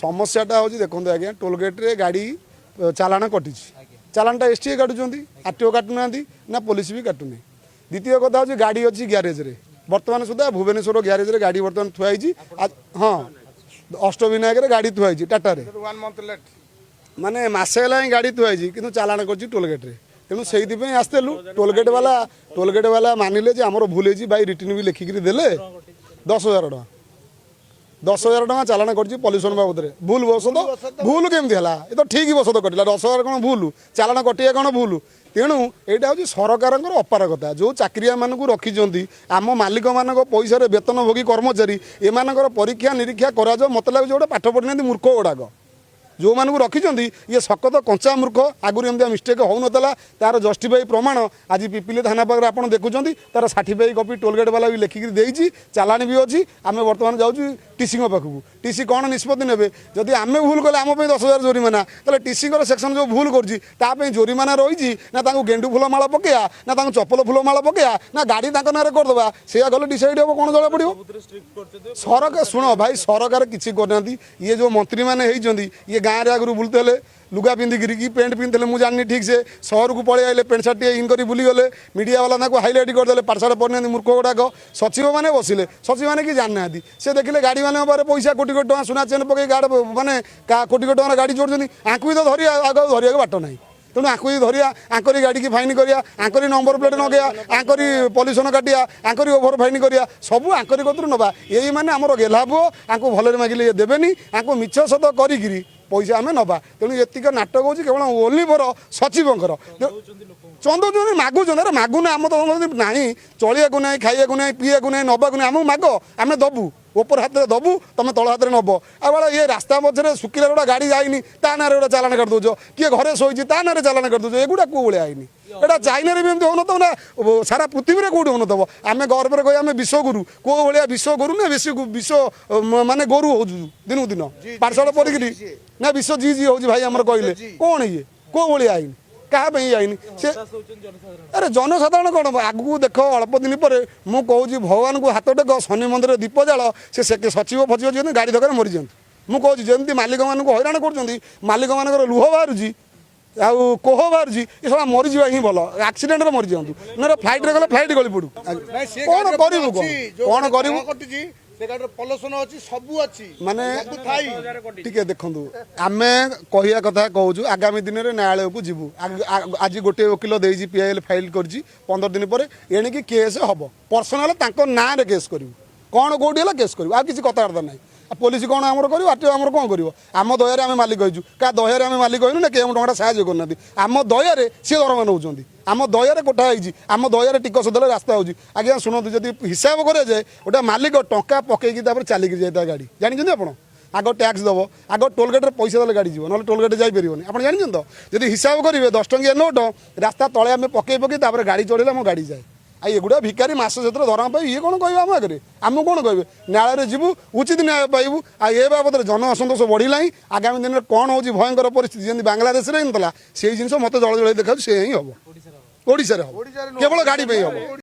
ସମସ୍ୟାଟା ହେଉଛି, ଦେଖନ୍ତୁ ଆଜ୍ଞା, ଟୋଲଗେଟ୍ରେ ଗାଡ଼ି ଚାଲାଣ କଟିଛି। ଚାଲାଣଟା ଏସ୍ ଟି କାଟୁଛନ୍ତି, ଆର୍ ଟି ଓ କାଟୁନାହାନ୍ତି ନା ପୋଲିସ ବି କାଟୁନି। ଦ୍ୱିତୀୟ କଥା ହେଉଛି, ଗାଡ଼ି ଅଛି ଗ୍ୟାରେଜରେ। ବର୍ତ୍ତମାନ ସୁଦ୍ଧା ଭୁବନେଶ୍ୱର ଗ୍ୟାରେଜରେ ଗାଡ଼ି ବର୍ତ୍ତମାନ ଥୁଆ ହେଇଛି। ହଁ, ଅଷ୍ଟବିନାୟକରେ ଗାଡ଼ି ଥୁଆ ହେଇଛି ଟାଟାରେ। One month late. ମାନେ ମାସେ ହେଲା ହିଁ ଗାଡ଼ି ଥୁଆ ହେଇଛି, କିନ୍ତୁ ଚାଲାଣ କରୁଛି ଟୋଲଗେଟ୍ରେ। ତେଣୁ ସେଇଥିପାଇଁ ଆସିଥିଲୁ। ଟୋଲଗେଟ୍ ବାଲା ମାନିଲେ ଯେ ଆମର ଭୁଲ ହେଇଛି। ବାଇ ରିଟିନ୍ ବି ଲେଖିକିରି ଦେଲେ। 10,000 ଟଙ୍କା, 10,000 ଟଙ୍କା ଚାଲାଣ କରିଛି ପଲ୍ୟୁସନ୍ ବାବଦରେ। ଭୁଲ ବଶତ ଭୁଲ କେମିତି ହେଲା? ଏ ତ ଠିକ୍ ବଶତ କଟିଲା। 10,000 କ'ଣ ଭୁଲ? ଚାଲାଣ କଟିବା କ'ଣ ଭୁଲ? ତେଣୁ ଏଇଟା ହେଉଛି ସରକାରଙ୍କର ଅପାରଗତା। ଯେଉଁ ଚାକିରିଆମାନଙ୍କୁ ରଖିଛନ୍ତି, ଆମ ମାଲିକମାନଙ୍କ ପଇସାରେ ବେତନ ଭୋଗୀ କର୍ମଚାରୀ, ଏମାନଙ୍କର ପରୀକ୍ଷା ନିରୀକ୍ଷା କରାଯାଉ। ମୋତେ ଲାଗୁଛି ଗୋଟେ ପାଠ ପଢ଼ିନାହାନ୍ତି ମୂର୍ଖ ଗୁଡ଼ାକ ଯେଉଁମାନଙ୍କୁ ରଖିଛନ୍ତି, ଇଏ ଶକତ କଞ୍ଚା ମୂର୍ଖ। ଆଗରୁ ଏମିତିଆ ମିଷ୍ଟେକ୍ ହେଉନଥିଲା। ତାର ଜଷ୍ଟିଫାଇ ପ୍ରମାଣ ଆଜି ପିପିଲି ଥାନା ପାଖରେ ଆପଣ ଦେଖୁଛନ୍ତି। ତାର ସାର୍ଟିଫାଇ କପି ଟୋଲଗେଟ୍ ବାଲା ବି ଲେଖିକିରି ଦେଇଛି, ଚାଲାଣ ବି ଅଛି। ଆମେ ବର୍ତ୍ତମାନ ଯାଉଛୁ ଟିସିଙ୍କ ପାଖକୁ। ଟିସି କ'ଣ ନିଷ୍ପତ୍ତି ନେବେ? ଯଦି ଆମେ ଭୁଲ କଲେ ଆମ ପାଇଁ 10,000 ଜୋରିମାନା, ତାହେଲେ ଟିସିଙ୍କର ସେକ୍ସନ୍ ଯେଉଁ ଭୁଲ କରୁଛି ତା ପାଇଁ ଜୋରିମାନା ରହିଛି ନା ତାଙ୍କୁ ଗେଣ୍ଡୁ ଫୁଲ ମାଳ ପକେଇବା, ନା ତାଙ୍କୁ ଚପଲ ଫୁଲ ମାଳ ପକେଇବା, ନା ଗାଡ଼ି ତାଙ୍କ ନାଁରେ କରିଦେବା? ସେଇଆ ଗଲେ ଡିସାଇଡ୍ ହେବ, କ'ଣ ଜଣା ପଡ଼ିବ। ସରକାର, ଶୁଣ ଭାଇ, ସରକାର କିଛି କରିନାହାନ୍ତି। ଇଏ ଯେଉଁ ମନ୍ତ୍ରୀମାନେ ହେଇଛନ୍ତି, ଇଏ ଗାଁରେ ଆଗରୁ ବୁଲୁଥିଲେ ଲୁଗା ପିନ୍ଧିକିରି କି ପ୍ୟାଣ୍ଟ ପିନ୍ଧିଥିଲେ, ମୁଁ ଜାଣିନି ଠିକ୍ ସେ। ସହରକୁ ପଳେଇ ଆଇଲେ, ପ୍ୟାଣ୍ଟ ସାର୍ଟ ଟିକେ ଇନ୍ କରି ବୁଲିଗଲେ, ମିଡ଼ିଆ ବାଲା ତାଙ୍କୁ ହାଇଲାଇଟ୍ କରିଦେଲେ। ପାଠଶାଠ ପଢ଼ିନାହାନ୍ତି ମୂର୍ଖ ଗୁଡ଼ାକ। ସଚିବମାନେ ବସିଲେ, ସଚିବମାନେ କି ଜାଣିନାହାନ୍ତି। ସେ ଦେଖିଲେ ଗାଡ଼ିମାନଙ୍କ ପାଖରେ ପଇସା, କୋଟି କୋଟି ଟଙ୍କା, ସୁନା ଚେନ୍ ପକେଇ ଗାଡ଼ି, ମାନେ କୋଟି କୋଟି ଟଙ୍କାର ଗାଡ଼ି ଚଢ଼ୁଛନ୍ତି। ଆଙ୍କୁ ବି ତ ଧରିବା, ଆଗ ଧରିବାକୁ ବାଟ ନାହିଁ। ତେଣୁ ଆଙ୍କୁ ବି ଧରିବା, ଆଙ୍କରି ଗାଡ଼ିକି ଫାଇନ୍ କରିବା, ଆଙ୍କରି ନମ୍ବର ପ୍ଲେଟ୍ ନଗେଇବା, ଆଙ୍କରି ପଲ୍ୟୁସନ୍ କାଟିବା, ଆଙ୍କରି ଓଭର ଫାଇନ୍ କରିବା, ସବୁ ଆଙ୍କରି କତିରୁ ନେବା। ଏଇମାନେ ଆମର ଗେହ୍ଲା ପୁଅ। ଆଙ୍କୁ ଭଲରେ ମାଗିଲେ ଇଏ ଦେବେନି। ଆଙ୍କୁ ମିଛ ସତ କରିକିରି ପଇସା ଆମେ ନେବା। ତେଣୁ ଏତିକ ନାଟକ ହେଉଛି କେବଳ ଓନ୍ଲି ଫର ସଚିବଙ୍କର। ଚନ୍ଦଉଛନ୍ତି, ମାଗୁଛନ୍ତି। ଆରେ ମାଗୁନା, ଆମ ତ ନାହିଁ, ଚଳିବାକୁ ନାହିଁ, ଖାଇବାକୁ ନାହିଁ, ପିଇବାକୁ ନାହିଁ, ନେବାକୁ ନାହିଁ। ଆମକୁ ମାଗ, ଆମେ ଦବୁ। ଉପର ହାତରେ ଦବୁ, ତମେ ତଳ ହାତରେ ନେବ। ଆଉ ବାଳ ଇଏ ରାସ୍ତା ମଝିରେ ଶୁଖିଲା ଗୋଟେ ଗାଡ଼ି ଯାଇନି, ତା ନାଁରେ ଗୋଟେ ଚାଲାଣ କରିଦେଉଛ। କିଏ ଘରେ ଶୋଇଛି, ତା ନାଁରେ ଚାଲାଣ କରିଦେଉଛ। ଏଗୁଡ଼ା କେଉଁ ଭଳିଆ ଆଇନି ଏଇଟା? ଚାଇନାରେ ବି ଏମିତି ହେଉନଥିବ ନା ସାରା ପୃଥିବୀରେ କେଉଁଠି ହେଉନଥିବ। ଆମେ ଗର୍ବରେ କହିବା ଆମେ ବିଶ୍ୱଗୁରୁ। କେଉଁ ଭଳିଆ ବିଶ୍ୱଗୁରୁ? ନା ବେଶୀ ବିଶ୍ୱ ମାନେ ଗୋରୁ ହଉଛୁ ଦିନକୁ ଦିନ ପାଠଶାଠ ପଢ଼ିକିରି, ନା ବିଶ୍ୱ ଜି ଜି ହେଉଛି। ଭାଇ ଆମର କହିଲେ କ'ଣ? ଇଏ କେଉଁ ଭଳିଆ ଆଇନ? କାହା ପାଇଁ ଆଇନ ସେ? ଆରେ ଜନସାଧାରଣ କ'ଣ? ଆଗକୁ ଦେଖ, ଅଳ୍ପ ଦିନ ପରେ ମୁଁ କହୁଛି, ଭଗବାନଙ୍କୁ ହାତ ଟେକ, ଶନି ମନ୍ଦିରରେ ଦୀପ ଜାଳ, ସେ ସଚିବ ଫଚିବ ଯିଅନ୍ତି, ଗାଡ଼ି ଧକ୍କାରେ ମରିଯାଆନ୍ତୁ। ମୁଁ କହୁଛି, ଯେମିତି ମାଲିକମାନଙ୍କୁ ହଇରାଣ କରୁଛନ୍ତି, ମାଲିକମାନଙ୍କର ଲୁହ ବାହାରୁଛି ଆଉ କୋହ ବାହାରୁଛି, ଏ ସବୁ ମରିଯିବା ହିଁ ଭଲ। ଆକ୍ସିଡେଣ୍ଟରେ ମରିଯାଆନ୍ତୁ, ନହେଲେ ଫ୍ଲାଇଟ୍ରେ ଗଲେ ଫ୍ଲାଇଟ୍ ଗଳି ପଡ଼ୁ। ନାଇଁ, ସେ କ'ଣ ଗାଡ଼ିରେ କରିବୁ? ଅଛି, କ'ଣ ଯୋଉ କ'ଣ ଗାଡ଼ିରେ କରିବୁ? ଚାଲାଣ କଟିଛି, ସେ ଗାଡ଼ିରେ ପଲ୍ୟୁସନ ଅଛି, ସବୁ ଅଛି। ମାନେ ସବୁ ଥାଇ ଟିକେ ଦେଖନ୍ତୁ, ଆମେ କହିବା କଥା କହୁଛୁ। ଆଗାମୀ ଦିନରେ ନ୍ୟାୟାଳୟକୁ ଯିବୁ। ଆଜି ଗୋଟିଏ ଓକିଲ ଦେଇଛି, ପିଆଇଏଲ୍ ଫାଇଲ୍ କରିଛି। 15 ଦିନ ପରେ ଏଣିକି କେସ୍ ହବ। ପର୍ସନାଲ ତାଙ୍କ ନାଁରେ କେସ୍ କରିବୁ। କ'ଣ କୋଉଠି ହେଲା, କେସ୍ କରିବୁ। ଆଉ କିଛି କଥାବାର୍ତ୍ତା ନାହିଁ। ଆଉ ପୋଲିସ କ'ଣ ଆମର କରିବ? ଆରଟିଓ ଆମର କ'ଣ କରିବ? ଆମ ଦୟାରେ ଆମେ ମାଲିକ ହେଇଛୁ। କାହା ଦୟାରେ ଆମେ ମାଲିକ ହେଇନୁ ନା, କେହି ଆମ ଟଙ୍କାଟା ସାହାଯ୍ୟ କରୁନାହାନ୍ତି। ଆମ ଦୟାରେ ସିଏ ଦରମା ନେଉଛନ୍ତି, ଆମ ଦୟାରେ କୋଠା ହେଇଛି, ଆମ ଦୟାରେ ଟିକସ ଦେଲେ ରାସ୍ତା ହେଉଛି। ଆଜ୍ଞା ଶୁଣନ୍ତୁ, ଯଦି ହିସାବ କରାଯାଏ, ଗୋଟେ ମାଲିକ ଟଙ୍କା ପକେଇକି ତାପରେ ଚାଲିକି ଯାଏ ତା ଗାଡ଼ି, ଜାଣିଛନ୍ତି ଆପଣ? ଆଗ ଟ୍ୟାକ୍ସ ଦେବ, ଆଗ ଟୋଲଗେଟ୍ରେ ପଇସା ଦେଲେ ଗାଡ଼ି ଯିବ, ନହେଲେ ଟୋଲଗେଟ୍ ଯାଇପାରିବନି। ଆପଣ ଜାଣିଛନ୍ତି ତ? ଯଦି ହିସାବ କରିବେ, 10 ଟଙ୍କିଆ ନୋଟ ରାସ୍ତା ତଳେ ଆମେ ପକେଇ ପକେଇ ତାପରେ ଗାଡ଼ି ଚଢ଼ିଲେ ଆମ ଗାଡ଼ି ଯାଏ। ଆଉ ଏଗୁଡ଼ା ଭିକାରୀ ମାସ ସେଥିରେ ଦରମା ପାଇ ଇଏ କ'ଣ କହିବେ ଆମ ଆଗରେ? ଆମକୁ କ'ଣ କହିବେ? ନ୍ୟାୟାଳୟରେ ଯିବୁ, ଉଚିତ ନ୍ୟାୟ ପାଇବୁ। ଆଉ ଏ ବାବଦରେ ଜନ ଅସନ୍ତୋଷ ବଢ଼ିଲାଣି। ଆଗାମୀ ଦିନରେ କ'ଣ ହେଉଛି, ଭୟଙ୍କର ପରିସ୍ଥିତି, ଯେମିତି ବାଂଲାଦେଶରେ ହେଇନଥିଲା, ସେଇ ଜିନିଷ ମୋତେ ଜଳ ଜଳ ଦେଖାଯାଉଛି, ସେ ହିଁ ହେବ, ଓଡ଼ିଶାରେ ହେବ। କେବଳ ଗାଡ଼ି ପାଇଁ ହେବ।